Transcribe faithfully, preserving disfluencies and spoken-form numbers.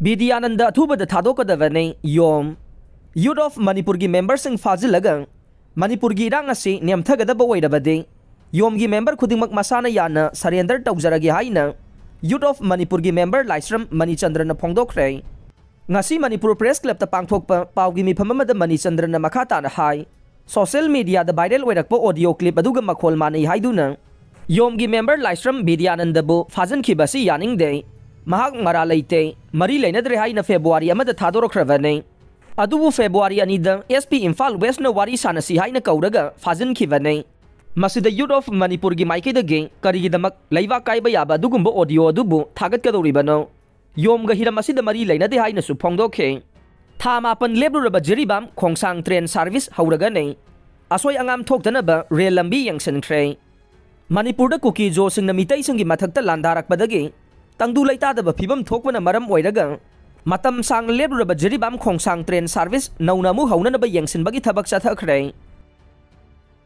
ꯕꯤꯗ꯭ꯌꯥꯅꯟꯗ ꯑꯊꯨꯕꯗ ꯊꯥꯗꯣꯛꯀꯗꯕꯅꯤ꯫ ꯌꯣꯝ꯫ ꯌꯨꯠ ꯑꯣꯐ ꯃꯅꯤꯄꯨꯔꯒꯤ ꯃꯦꯝꯕꯔꯁꯤꯡ ꯐꯥꯖꯤꯜꯂꯒ ꯃꯅꯤꯄꯨꯔꯒꯤ ꯏꯔꯥꯡ ꯑꯁꯤ ꯅꯦꯝꯊꯒꯗꯕ ꯑꯣꯏꯔꯕꯗꯤ, ꯌꯣꯝꯒꯤ ꯃꯦꯝꯕꯔ ꯈꯨꯗꯤꯡꯃꯛ ꯃꯁꯥꯅ ꯌꯥꯅ ꯁꯔꯦꯟꯗꯔ ꯇꯧꯖꯔꯒꯦ ꯍꯥꯏꯅ ꯌꯨꯠ ꯑꯣꯐ ꯃꯅꯤꯄꯨꯔꯒꯤ ꯃꯦꯝꯕꯔ ꯂꯥꯏꯁ꯭ꯔꯝ ꯃꯅꯤꯆꯟꯗ꯭ꯔꯅ ꯐꯣꯡꯗꯣꯛꯈ꯭ꯔꯦ꯫ ꯉꯁꯤ ꯃꯅꯤꯄꯨꯔ ꯄ꯭ꯔꯦꯁ ꯀ꯭ꯂꯕꯇ ꯄꯥꯡꯊꯣꯛꯄ ꯄꯥꯎꯒꯤ ꯃꯤꯐꯝ ꯑꯃꯗ ꯃꯅꯤꯆꯟꯗ꯭ꯔꯅ ꯃꯈꯥ ꯇꯥꯅ ꯍꯥꯏ, ꯁꯣꯁꯤꯌꯦꯜ ꯃꯤꯗꯤꯌꯥꯗ ꯚꯥꯏꯔꯦꯜ ꯑꯣꯏꯔꯛꯄ ꯑꯣꯗꯤꯑꯣ ꯀ꯭ꯂꯤꯞ ꯑꯗꯨꯒ ꯃꯈꯣꯜ ꯃꯥꯟꯅꯩ ꯍꯥꯏꯗꯨꯅ ꯌꯣꯝꯒꯤ ꯃꯦꯝꯕꯔ ꯂꯥꯏꯁ꯭ꯔꯝ ꯕꯤꯗ꯭ꯌꯥꯅꯟꯗꯕꯨ ꯐꯥꯖꯤꯟꯈꯤꯕ ꯑꯁꯤ ꯌꯥꯅꯤꯡꯗꯦ꯫ ꯃꯍꯥꯛ ꯃꯔꯥꯜ ꯂꯩꯇꯦ, ꯃꯔꯤ ꯂꯩꯅꯗ꯭ꯔꯦ ꯍꯥꯏꯅ ꯐꯦꯕ꯭ꯔꯨꯋꯥꯔꯤ ꯑꯃꯗ ꯊꯥꯗꯣꯔꯛꯈ꯭ꯔꯕꯅꯤ꯫ ꯑꯗꯨꯕꯨ ꯐꯦꯕ꯭ꯔꯨꯋꯥꯔꯤ ꯑꯅꯤꯗ ꯑꯦꯁ ꯄꯤ ꯏꯝꯐꯥꯜ ꯋꯦꯁꯅ ꯋꯥꯔꯤ ꯁꯥꯟꯅꯁꯤ ꯍꯥꯏꯅ ꯀꯧꯔꯒ ꯐꯥꯖꯤꯟꯈꯤꯕꯅꯤ꯫ ꯃꯁꯤꯗ ꯌꯨꯠ ꯑꯣꯐ ꯃꯅꯤꯄꯨꯔꯒꯤ ꯃꯥꯏꯀꯩꯗꯒꯤ ꯀꯔꯤꯒꯤꯗꯃꯛ ꯂꯩꯕꯥꯛ ꯀꯥꯏꯕ ꯌꯥꯕ ꯑꯗꯨꯒꯨꯝꯕ ꯑꯣꯗꯤꯑꯣ ꯑꯗꯨꯕꯨ ꯊꯥꯒꯠꯀꯗꯧꯔꯤꯕꯅꯣ? ꯌꯣꯝꯒ ꯍꯤꯔꯝ ꯑꯁꯤꯗ ꯃꯔꯤ ꯂꯩꯅꯗꯦ ꯍꯥꯏꯅꯁꯨ ꯐꯣꯡꯗꯣꯛꯈꯤ꯫ ꯊꯥ ꯃꯥꯄꯟ ꯂꯦꯞꯂꯨꯔꯕ ꯖꯤꯔꯤꯕꯥꯝ ꯈꯣꯡꯁꯥꯡ ꯇ꯭ꯔꯦꯟ ꯁꯥꯔꯚꯤꯁ ꯍꯧꯔꯒꯅꯤ꯫ ꯑꯁꯣꯏ ꯑꯉꯥꯝ ꯊꯣꯛꯇꯅꯕ ꯔꯦꯜ ꯂꯝꯕꯤ ꯌꯦꯡꯁꯤꯟꯈ꯭ꯔꯦ꯫ ꯃꯅꯤꯄꯨꯔꯗ ꯀꯨꯀꯤ ꯖꯣꯁꯤꯡꯅ ꯃꯤꯇꯩꯁꯤꯡꯒꯤ ꯃꯊꯛꯇ ꯂꯥꯟꯗꯥꯔꯛꯄꯗꯒꯤ ꯇꯪꯗꯨ ꯂꯩꯇꯥꯗꯕ ꯐꯤꯕꯝ ꯊꯣꯛꯄꯅ ꯃꯔꯝ ꯑꯣꯏꯔꯒ ꯃꯇꯝ ꯁꯥꯡꯅ ꯂꯦꯞꯂꯨꯔꯕ ꯖꯤꯔꯤꯕꯥꯝ ꯈꯣꯡꯁꯥꯡ ꯇ꯭ꯔꯦꯟ ꯁꯥꯔꯚꯤꯁ ꯅꯧꯅ ꯑꯃꯨꯛ ꯍꯧꯅꯅꯕ ꯌꯦꯡꯁꯤꯟꯕꯒꯤ ꯊꯕꯛ ꯆꯠꯊꯈ꯭ꯔꯦ꯫